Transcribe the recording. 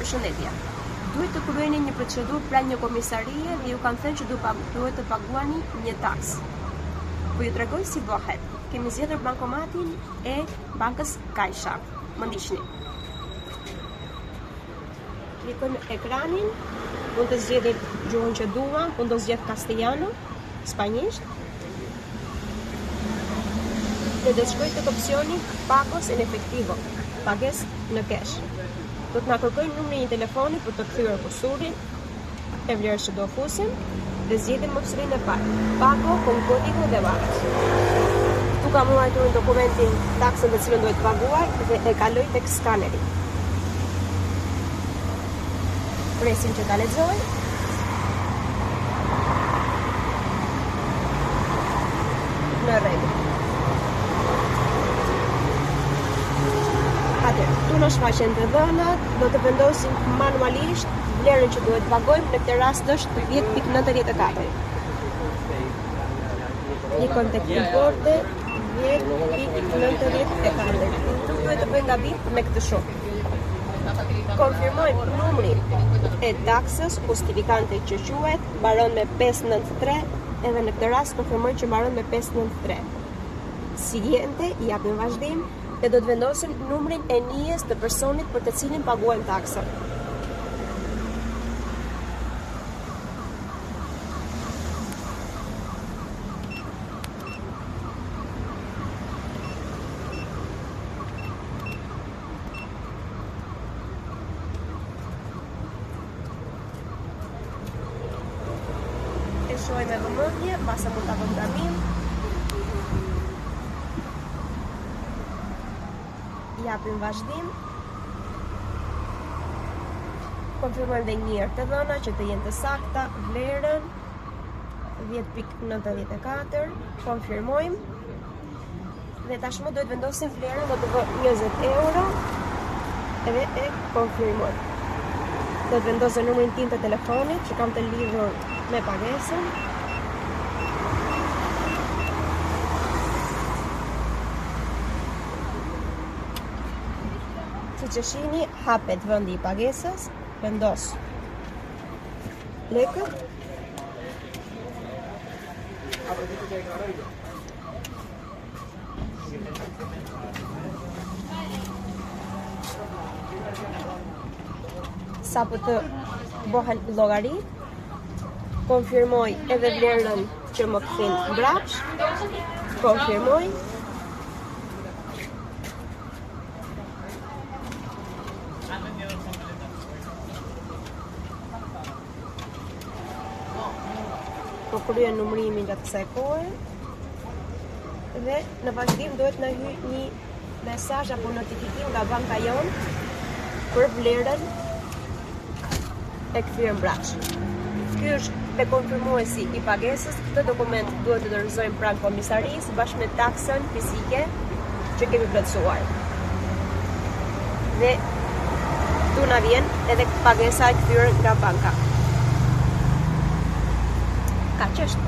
Përshëndetje. Duhet të kryeni një procedurë pranë një komisarie dhe ju kanë thënë që duhet të paguani një taksë. Po ju tregoj si bëhet. Kemi zgjedhur bankomatin e bankës Caixa. Më ndiqni. Klikojmë ekranin, mund të zgjedhim gjuhën që duam, unë do zgjedh castellano, spanjisht. Dhe do të shkoj tek opsioni pagos en efectivo, pagesë në cash. Do të na kërkojnë numrin e një telefoni për të kthyer kusurin e vlerës që do fusim dhe zgjedhim opsionin e parë, pago con código de barras. Këtu kam ruajtur në dokumentin taksën të cilën duhet paguaj dhe e kaloj tek skaneri. Presim që ta lexoj. Në rregull. Atëherë, këtu na shfaqen të dhënat, do të vendosim manualisht vlerën që duhet pagojmë, në këtë rast është 10.94. Klikojmë tek importe 10.94. Nuk duhet të bëjmë gabim me këtë shumë. Konfirmojmë numrin e taksës, justificante që quhet, mbaron me 593, edhe në këtë rast konfirmoj që mbaron me 593. Siguiente, i japim vazhdim dhe do të vendosim numrin e NIE-s të personit për të cilin paguajmë taksën. E shohim me vëmendje, mbase mund ta vëmë gabim. Japim vazhdim. Konfirmojmë dhe një herë të dhëna që të jenë të sakta, vlerën 10.94, konfirmojmë. Dhe tashmë duhet vendosim vlerën, do të vë 20 euro edhe e konfirmoj. Do të vendos dhe numrin tim të telefonit që kam të lidhur me pagesën. Siç e shihni, hapet vendi i pagesës, vendos lekët. Sapo të bëhen llogaritë, konfirmoj edhe vlerën që më kthen mbrapsht, konfirmoj. Po kryen numërimin gjatë kësaj kohe dhe në vazhdim duhet na hyjë një mesazh apo notifikim nga banka jonë për vlerën e kthyer mbrapsht. Ky është dhe konfirmuesi i pagesës. Këtë dokument duhet të dorëzojmë pranë komisarisë bashkë me taksën fizike që kemi plotësuar. Dhe këtu na vjen edhe pagesa e kthyer nga banka. Kaq është.